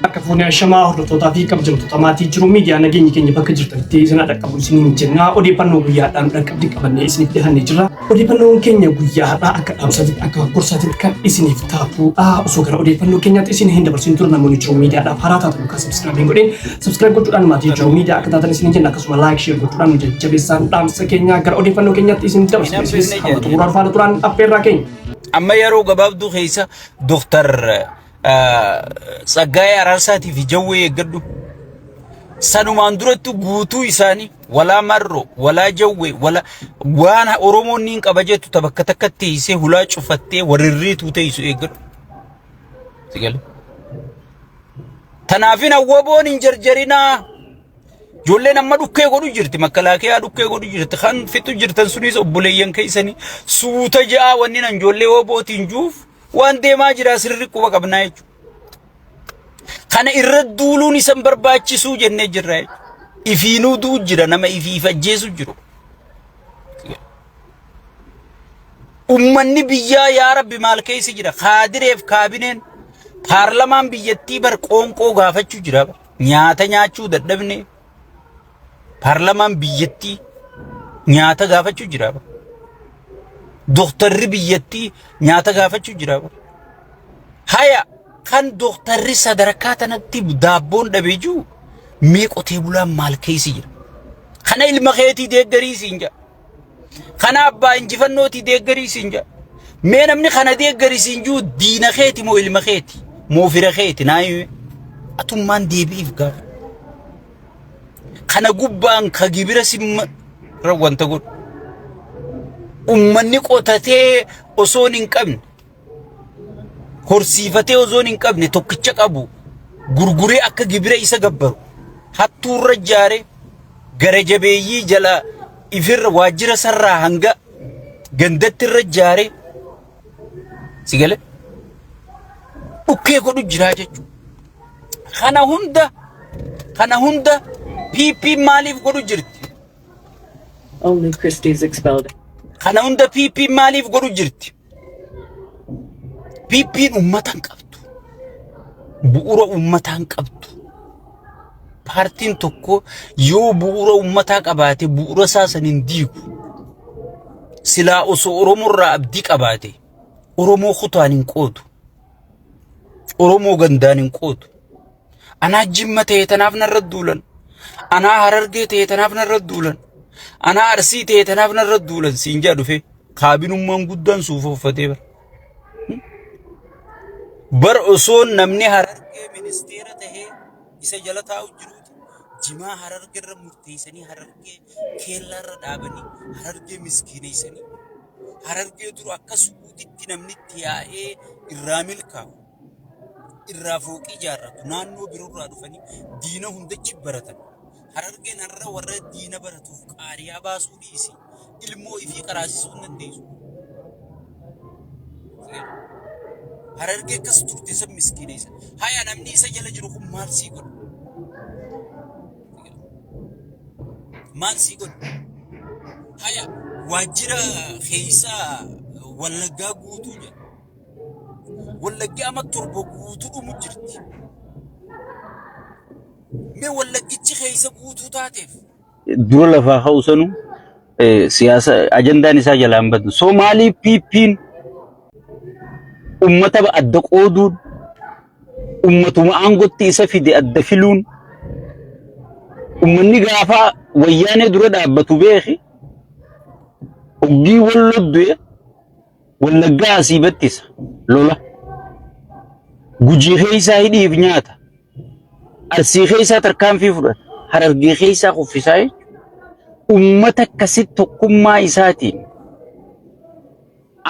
Akka fuunee ashamaa hordoftootaa fi kabajamtoota maatii jiru miidiyaa nageenyi keenya bakka jirtanitti isin dhaqqabu isiniin jenna. Odeeffannoo guyyaadhaan dhaqqabdi qabannee isiniif dhihannee jirra. Odeeffannoon keenya guyyaa har'aa akka dhaamsaatti akka gorsaatti kan isiniif taatudha. Osoo gara odeeffannoo keenyaatti isin hin dabarsin dura namoonni jiru miidiyaadhaaf haaraa taatan yookaan subscribe hin godhin subscribe gochuudhaan maatii jiru miidiyaa akka taatan isiniin jenna. Akkasuma like share gochuudhaan nu jajjabeessaan dhaamsa keenya gara odeeffannoo keenyaatti isin dabarsina. Isinis hamma xumuraa faana turaan affeerraa keenya. Amma yeroo gabaabduu keessa Dooktar Tsaggaayee Araarsaatii fi Jawwee eeggadhu. Sanumaan duratti guutuu isaanii walaa Marroo, walaa Jawwee, walaa waan Oromoon niin qaba jettu ta bakka takkatti teessee hulaa cufattee warrirriituu teessu eeggadhu. Si galee? Tanaafin hawwaboon hin jarjarinaa. Ijoolleen amma dhukkee godhu jirti, makalaakiyaa dhukkee godhu jirti, kan fixu jirtan sunis obboleeyyan keessanii suuta ja'a wanni nan ijoollee wobootiin juuf waan deemaa jira sirri quba qabnaa jechuudha. Kana irra duuluun isan barbaachisuu jennee jirra jechuudha. Ifiinuu du'u jira nama ifiif ajjeesu jiru. Ummanni biyyaa yaa Rabbi maal keessa jira? Kaadireef kaabineen paarlamaan biyyattii bar qoonqoo gaafachuu jira. Nyaata nyaachuu dadhabne paarlamaan biyyattii nyaata gaafachuu jira. Dooktarri biyyattii nyaata gaafachuu jira. Haya kan dooktarri sadarkaa tanatti daabboon dhabee jiru mee qotee bulaan maal keessa jira? Kana ilma keetii deeggarii siin jedha. Kana abbaa injifannootii deeggarii siin jedha. Mee namni kana deeggari siin jiru diina keeti moo ilma keeti moo fira keeti naa himi. Atummaan deebi'iif gaafa. Kana gubbaan ka gibira simma wanta godhu. Ummanni qotatee osoon hin qabne horsiifatee osoon hin qabne tokkicha qabu gurguree akka gibira isa gabbaru hattuurra ijaare gara jabeeyyii jala ifirra waajjira sarraa hanga gandatti irra ijaare si gale dhukkee godhu jiraa jechuudha. Kana hunda kana hunda PP maaliif godhu jirti? Only Christie's expelled. Kana hunda PP maaliif godhu jirti? PP'n uummata hin qabdu. Bu'uura uummataa hin qabdu. Paartiin tokko yoo bu'uura uummataa qabaate bu'uura isaa san hin diigu. Silaa osoo Oromoo irraa abdii qabaate Oromoo kutaan hin qoodu. Oromoo gandaan hin qoodu. Anaa Jimma ta'e tanaaf narra duulan. Anaa Harargee ta'e tanaaf narra duulan. Anaa Arsii ta'e tanaaf narra duulan siin jaa dhufee kaabinummaan guddaan suufa uffatee bara. Bar osoo namni Harargee ministeera tahee isa jala taa'u jiruuti jimaa Harargee irra murteessanii Harargee keellaa irra dhaabanii Harargee miskiineessanii Harargee dura akka suuditti namni itti yaa'ee irraa milkaa'u irraa fooqii ijaarratu naannoo biroorraa dhufanii diina hundachi baratan. Harargeen har'a warra diina baratuuf qaariyaa baasuu dhiisi ilmoo ifii qaraasisuu hin dandeessu. Harargee akkas turte san miskiina isa. Haya namni isa jala jiru kun maal sii godha? Maal sii godha? Haya waajjira keessaa Wallaggaa guutuu jedha. Wallaggi ama 7 guutuu dhumu jirti. Mee Wallaggichi keessa guutuu taateef. Dura lafaa ka'u sanu siyaasa ajandaan isaa jalaa hin baddu. So maaliif PP'n ummata adda qooduun ummatuma aangotti isa fide adda filuun ummanni gaafa wayyaanee dura dhaabbatu beeki oggii walloo du'e Wallaggaa asii battisa lola. Gujii keessaa hidhiif nyaata. Arsii keessaa tarkaanfii fudhata. Harargee keessaa kuffisaa jechuudha. Uummata akkasitti tokkummaa isaatiin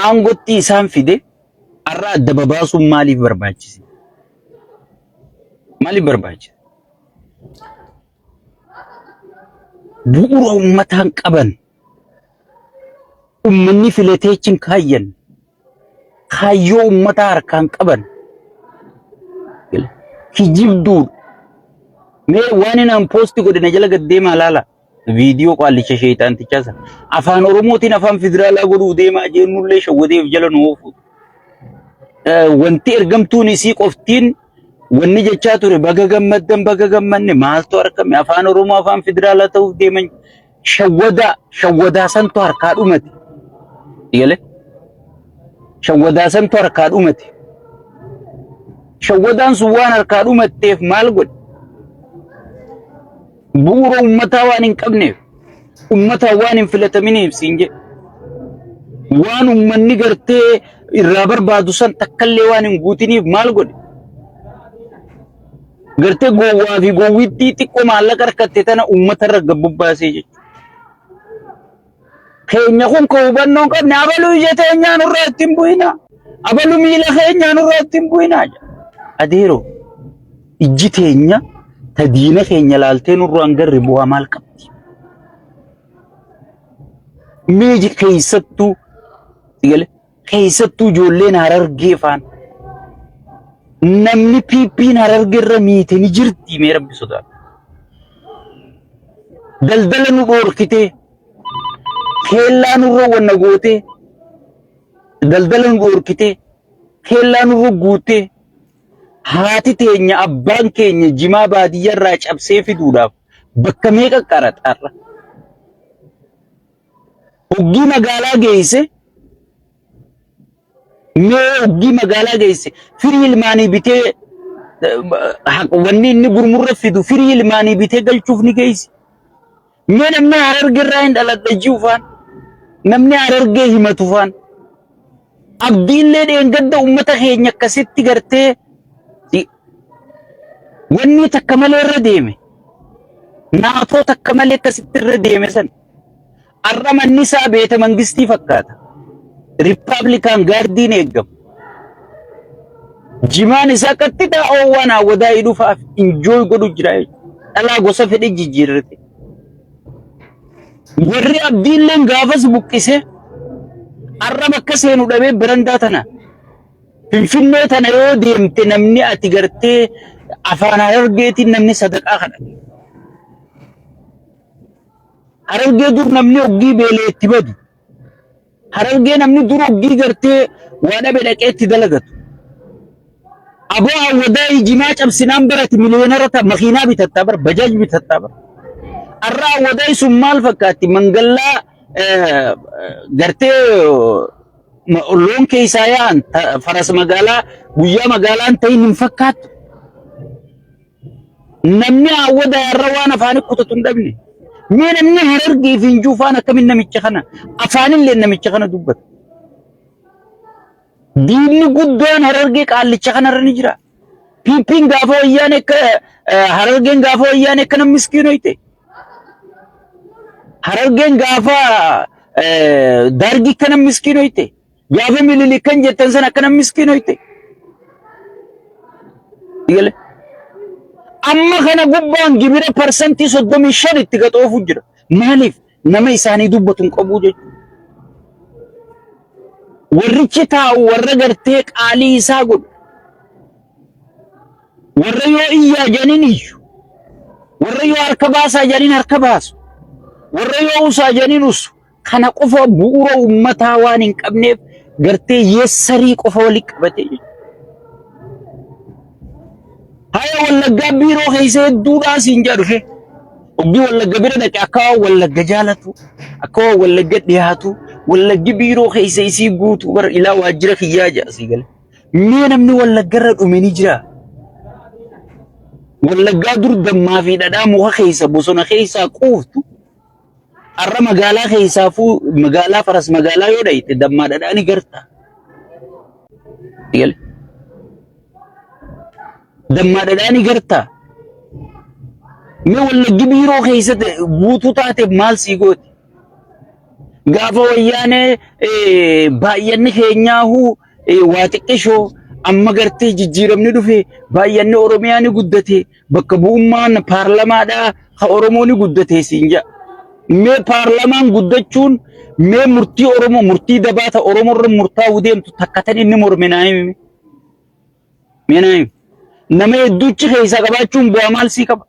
aangotti isaan fide har'a adda babaasuun maaliif barbaachise? Maaliif barbaachise? Bu'uura uummataan qaban Ummanni filatee achi hin kaayyan. Kaayyoo ummataa harkaan qaban. Kijibduudha. Mee waan inni an poosti godhe na jala gad deemaa laala. Viidiyoo qaallicha sheexaantichaa sana. Afaan Oromootiin afaan federaalaa godhuu deemaa jennullee shawwadeef jala nu oofu. Wanti ergamtuun isii qoftiin Wanni jechaa ture baga gammaddan baga gammanne maaltu argame afaan Oromoo afaan federaalaa ta'uuf deeman shawwadaa shawwadaa santu harkaa dhumate. Eegale shawwadaa santu harkaa dhumate. Shawwadaan sun waan harkaa dhumatteef maal godhe? Bu'uura uummataa waan hin qabneef uummataan waan hin filataminiif siin jedhe. Waan uummanni gartee irraa barbaadu san takkallee waan hin guutiniif maal godhe? Gartee gowwaa fi gowwittii xiqqoo maallaqa harkatte tana uummatarra gabbubbaasee jechuudha. Keenya kun ka hubannoo hin qabne abaluu ija teenyaa nurraa ittiin bu'ina. Abaluu miila keenyaa nurraa ittiin bu'ina. Adeeroo ijji teenya ta diina keenya laaltee nurraa hin garre bu'aa maal qabdi? Meeji keessattuu sigale keessattuu ijoolleen harargee faan namni piippiin harargee irra miite ni jirti mee rabbi sodaadhu. Daldala nu dhoorkitee keellaa nurra wanna gootee daldala nu dhoorkitee keellaa nurra guuttee haati teenya abbaan keenya jimaa baadiyyaarraa cabsee fiduudhaaf bakka meeqa qaraxarra. Hoggii magaalaa geesse mee hoggii magaalaa geesse firii ilmaanii bitee wanni inni gurmurra fidu firii ilmaanii bitee galchuuf ni geessi. Mee namni harargee irraa hin dhaladha jiru faan namni harargee himatu faan abdiillee dheengadda uummata keenya akkasitti gartee wanni takka malee irra deeme naatoo takka malee akkasitti irra deeme san Har'a manni isaa beeta mangistii fakkaata. Riippaabilikaan gaardiin eeggama. Jimaan isaa qaxxitaa oowwaan hawwadaa hidhufaaf injooy godhu jira jechuudha. Dhalaa gosa fedhe jijjiirrate. Warri abdiilleen gaafas buqqise har'a bakka seenu dhabee barandaa tana. Finfinnee tana yoo deemte namni ati gartee afaan harargeetiin namni sadaqaa kadhata. Harargee dur namni oggii beelee itti badu. Harargee namni dur oggii gartee waa dhabe dhaqee itti dalagatu. Aboo awwadaa jimaa cabsinaan barati miliyoonara ta'a makiinaa bitattaa bara bajaaj bitattaa bara. Arra awwadaa sun maal fakkaatti mangallaa gartee loon keessaa yaa'an faras magaalaa guyyaa magaalaan ta'in hin fakkaattu. Namni hawwada irra waan afaanii kutatu hin dhabne. Mee namni harargee fi injuu faan akkamiin namicha kana afaanillee namicha kana dubbata. Diinni guddaan harargee qaallicha kanarra ni jira. PP'n gaafa wayyaan akka harargeen gaafa wayyaan akka namni miskiinoyte. Harargeen gaafa dargii akka namni miskiinoyte. Gaafa mililik kan jettan sana akka namni miskiinoyte. Gale. Amma kana gubbaan gibira parsantii 35 itti gaxoofu jira. Maaliif nama isaanii dubbatu hin qabu jechuudha. Warrichi taa'u warra gartee qaalii isaa godhu. Warra yoo iyyaa jedhaniin iyyu. Warra yoo harka baasaa jedhaniin harka baasu. Warra yoo usaa jedhaniin usu. Kana qofa bu'uura uummataa waan hin qabneef gartee yeessarii qofa walitti qabatee jechuudha. Haya Wallaggaa biiroo keessa hedduudhaa siin jedha dhufe. Oggi Wallagga bira dhaqe akka waan Wallagga jaalatu, akka waan Wallagga dhiyaatu, Wallaggi biiroo keessa isii guutuu bara ilaa waajjira kiyyaa jedha sii gale. Mee namni Wallagga irra dhume ni jira. Wallaggaa dur dammaa fi dhadhaa muka keessa bosona keessaa quuftu Har'a magaalaa keessaafuu magaalaa faras magaalaa yoo dhayite dammaa dhadhaa ni garta. Gale. Dammaa dhadhaa ni garta. Mee wallaggi biiroo keessatti guutuu taate maal sii gooti? Gaafa wayyaanee baay'anni keenyaahuu waa xiqqishoo amma gartee jijjiiramni dhufe baay'anni Oromiyaa ni guddate Bakka bu'ummaan paarlamaadhaa ka Oromoo ni guddate siin jedha. Mee paarlamaan guddachuun mee murtii Oromoo murtii dabaa ta Oromoo irra murtaa'uu deemtu takka tan inni morme naa himi. Mee naa himi. Nama hedduuchi keessaa qabaachuun bu'aa maal sii qaba?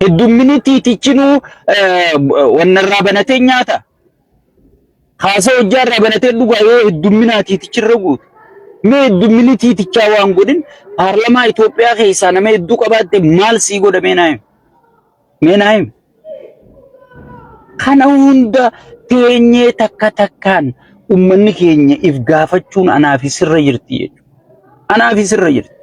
Heddummini tiitichinuu wanna irraa banatee nyaata. Haasa hojjaa irraa banatee dhugaa yoo heddumminaa tiitichirra guutu. Mee heddummini tiitichaa waan godhin paarlamaa Itoophiyaa keessaa nama hedduu qabaatte maal sii godha mee naa himi. Mee naa himi. Kana hunda teenyee takka takkaan ummanni keenya if gaafachuun anaa fi sirra jirti jechuudha. Anaa fi sirra jirti.